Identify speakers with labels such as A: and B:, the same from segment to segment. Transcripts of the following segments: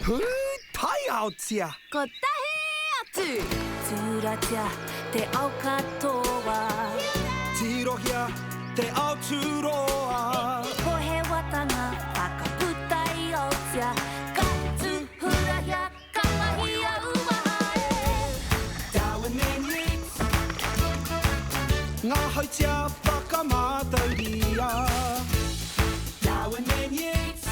A: Pūtaiaotia!
B: Kotahi atu!
C: Tūratia te ao katoa.
A: Tirohia te ao tūroa.
C: Pohewatanga whakaputa i Aotea. Ka tūhurahia, ka mahia uaha e.
A: Darwin and Yeats. Ngā hautia whakamātauria. Darwin and Yeats.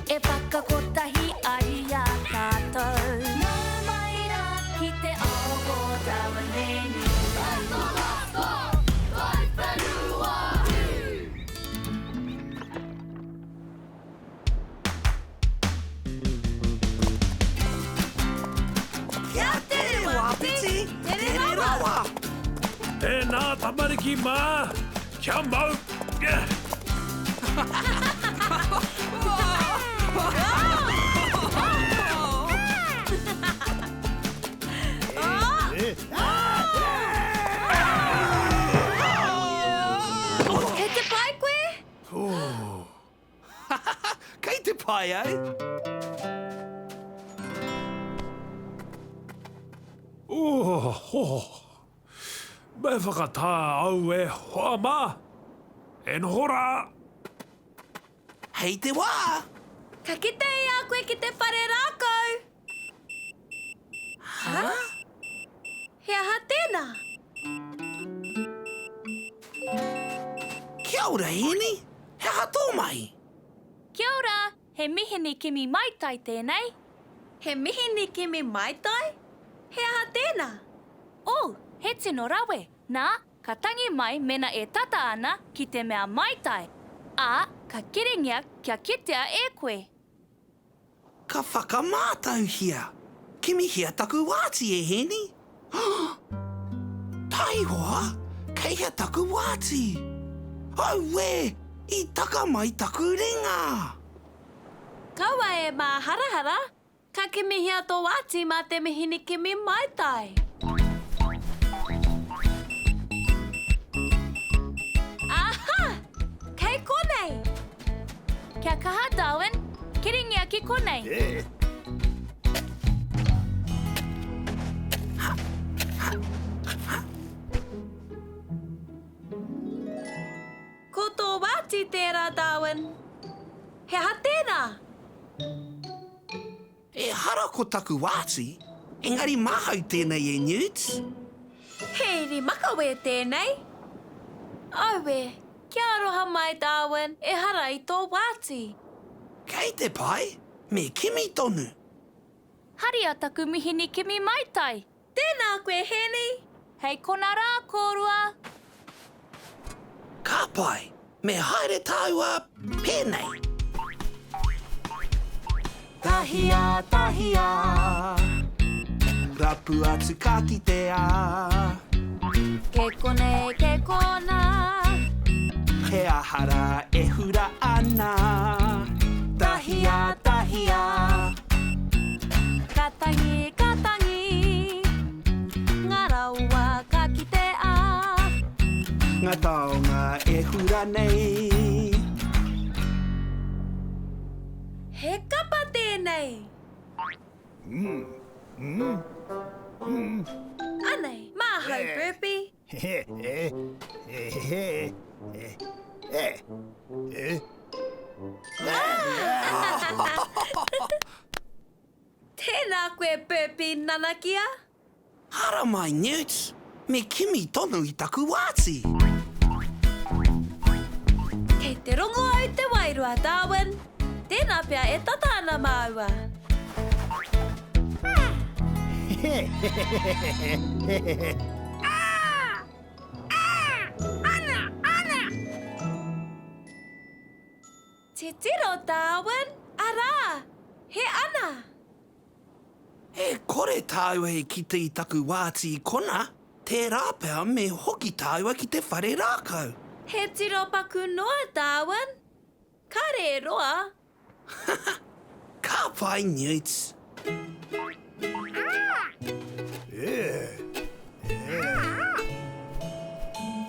C: E whakakotahi ai i a tātou. Nau mai rā ki te ao o Darwin and Yeats.
A: Kia tere wāpiti, tere rawa!
D: Tēnā tamariki mā, kia mau!
B: Kei te pai koe?
A: Kei te pai au.
D: Oho! Me whakatā au e hoa mā! E noho rā!
A: Hei te wā!
B: Ka kite i a koe ki te whare rākau!
A: Hā?
B: He aha tēnā?
A: Kia ora, Hēni! He aha tō mahi?
C: Kia ora! He mihini kimi maitai tēnei.
B: He mihini kimi maitai? He aha tēnā?
C: Oh, he tino rawe! Nā, ka tangi mai mena e tata ana ki te mea maitai, ā, ka kiringia kia kitea e koe.
A: Ka whakamātauhia. Kimihia taku wāti e Hēni. Taihoa, kei hea taku wāti? Auē, i taka mai taku ringa!
B: Kaua e māharahara, ka kimihia tō wāti mā te mihini kimi maitai. Aha! Kei konei!
C: Kia kaha Darwin, kiringia ki konei.
B: Ko tō wāti tērā Darwin. He aha tēnā?
A: Ehara ko taku wāti, engari māhau tēnei e Newt.
B: He iri makawe tēnei. Aue, kia aroha mai Darwin, ehara i tō wāti.
A: Kei te pai, me kimi tonu.
C: Haria taku mihini kimi maitai.
B: Tēnā koe Hēni.
C: Hei kona rā kōrua.
A: Ka pai, me haere tāua pēnei. Tahia, tahia, rapu atu ka kitea.
C: Kei konei, kei kona.
A: He aha rā e hura ana. Tahia, tahia.
C: Ka tangi, ka tangi. Nga rawa ka kitea.
A: Nga taonga e hura nei.
B: He kapa tēnei. Anei, māhau Burpee. Tēnā koe Burpee nanakia.
A: Haramai Newt, me kimi tonu i taku wāti.
B: Kei te rongo au te wairua, Darwin. Tēnā pea e tata ana māua. Titiro, Darwin, arā, he ana!
A: E kore tāua e kite i taku wāti i kona, tērā pea me hoki tāua ki te whare rākau.
B: He tiro paku noa, Darwin. Kāre e roa.
A: Ka pai, Newt.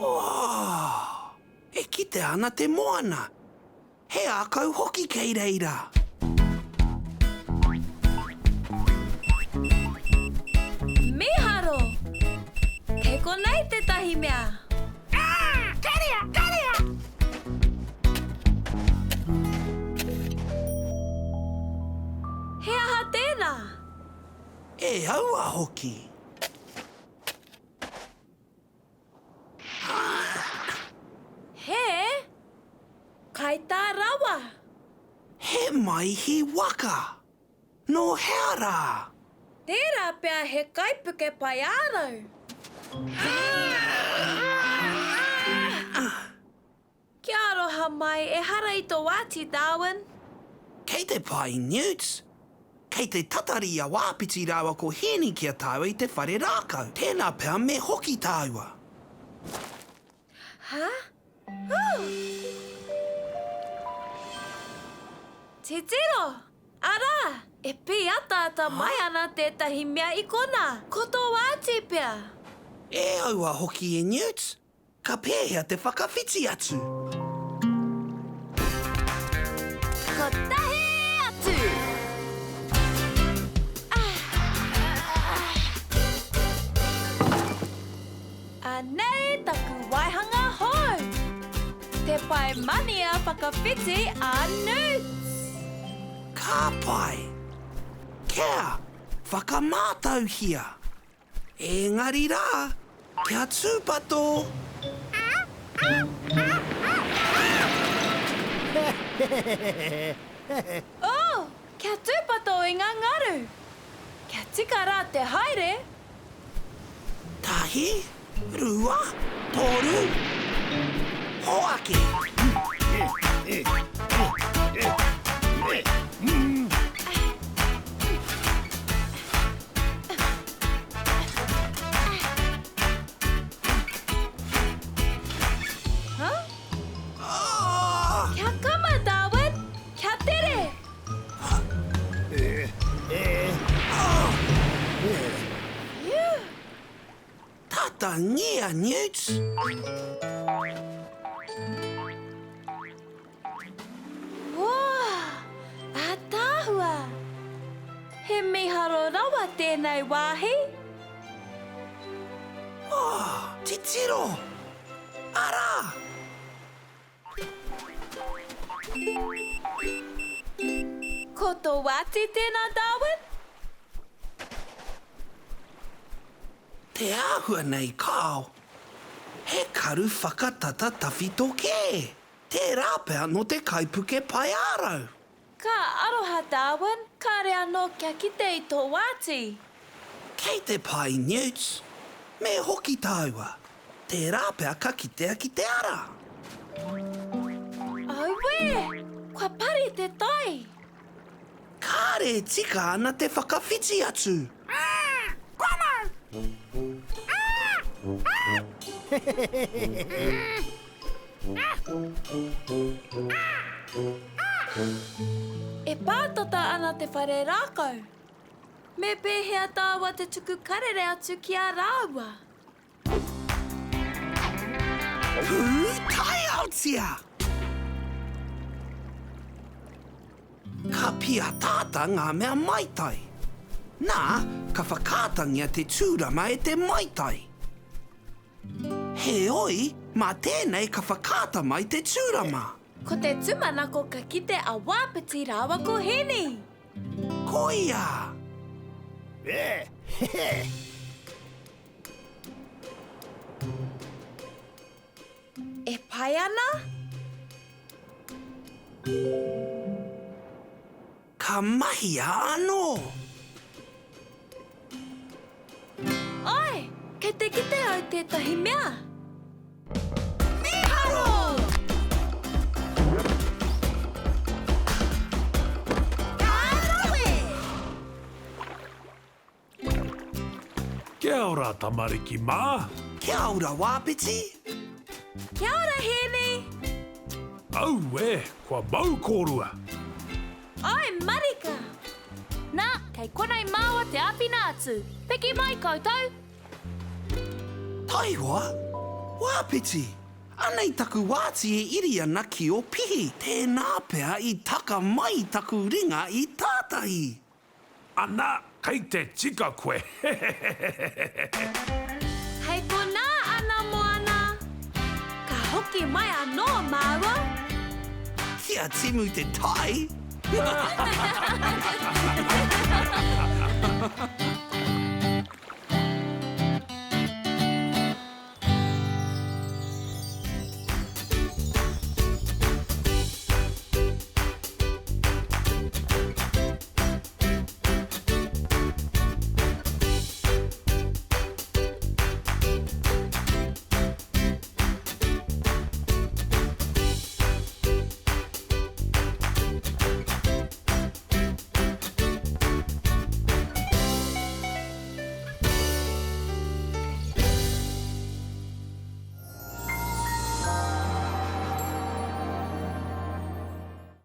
A: Oh, e kitea ana te moana. He ākau hoki kei reira.
B: konei tētahi mea.
A: Ah! Karea! Karea!
B: He aha tēnā?
A: E aua hoki!
B: He kaitā rawa.
A: He maihi waka! Nō hea rā?
B: Tērā pea he kaipuke paeārau. Kia aroha mai, ehara i tō wāti, Darwin.
A: Kei te pai, Newts. Kei te tatari a Wāpiti rāua ko Hēni ki a tāua i te whare rākau. Tēnā pea me hoki tāua.
B: Hā? Hū! Titiro! Arā! E pīataata mai ana tētahi mea i konā. Ko tō wāti pea.
A: E aua hoki e Newts. Ka pēhea te whakawhiti atu?
C: Kotahi atu!
B: Anei taku waihanga hou! Te pae mania whakawhiti a Newts!
A: Ka pai! Kia whakamātauhia! Engari rā, kia tūpato!
B: Oh, kia tūpato i ngā ngaru! Kia tika rā te haere!
A: Tahi, rua, toru, hoake!
B: Huh? Kia kama, Darwin! Kia tere! Phew!
A: Tatangia, Newts!
B: Whoa! Ātaahua! He mīharo rawa tēnei wāhi!
A: Oh, titiro! Arā!
B: Ko tō wāti tēnā, Darwin?
A: Te āhua nei kāo. He karu whakatata tawhito kē. Tērā pea nō te kaipuke paeārau.
B: Ka aroha Darwin, kāre anō kia kite i tō wāti.
A: Kei te pai Newts. Me hoki tāua. Tērā pea ka kitea ki te ara.
B: Auē! Kua pari te tai!
A: Kāre e tika ana te whakawhiti atu.
B: E pātata ana te whare rākau. Me pēhea tāua te tuku karere atu ki a rāua?
A: Pūtaiaotia! Ka pīataata ngā mea maitai. Nā, ka whakaatangia te tūrama e te maitai. Heoi, mā tēnei ka whakaata mai te tūrama.
B: Ko te tūmanako ka kite a Wāpiti rāua ko Heni.
A: Koia!
B: E pai ana?
A: Ka mahia anō.
B: Āe, kei te kite au tētahi mea. Mīharo! Ka rawe!
D: Kia ora tamariki mā!
A: Kia ora Wāpiti!
B: Kia ora Hēni!
D: Auē, kua mau kōrua!
B: Āe marika!
C: Nā, kei konei māua te āwhina atu. Piki mai koutou!
A: Taihoa, Wāpiti! Anei taku wāti e iri ana ki o Pihi. Tēnā pea i taka mai taku ringa i tātahi!
D: Ana, kei te tika koe.
B: Hei konā! Hoki mai anō māua!
A: Kia timu te tai!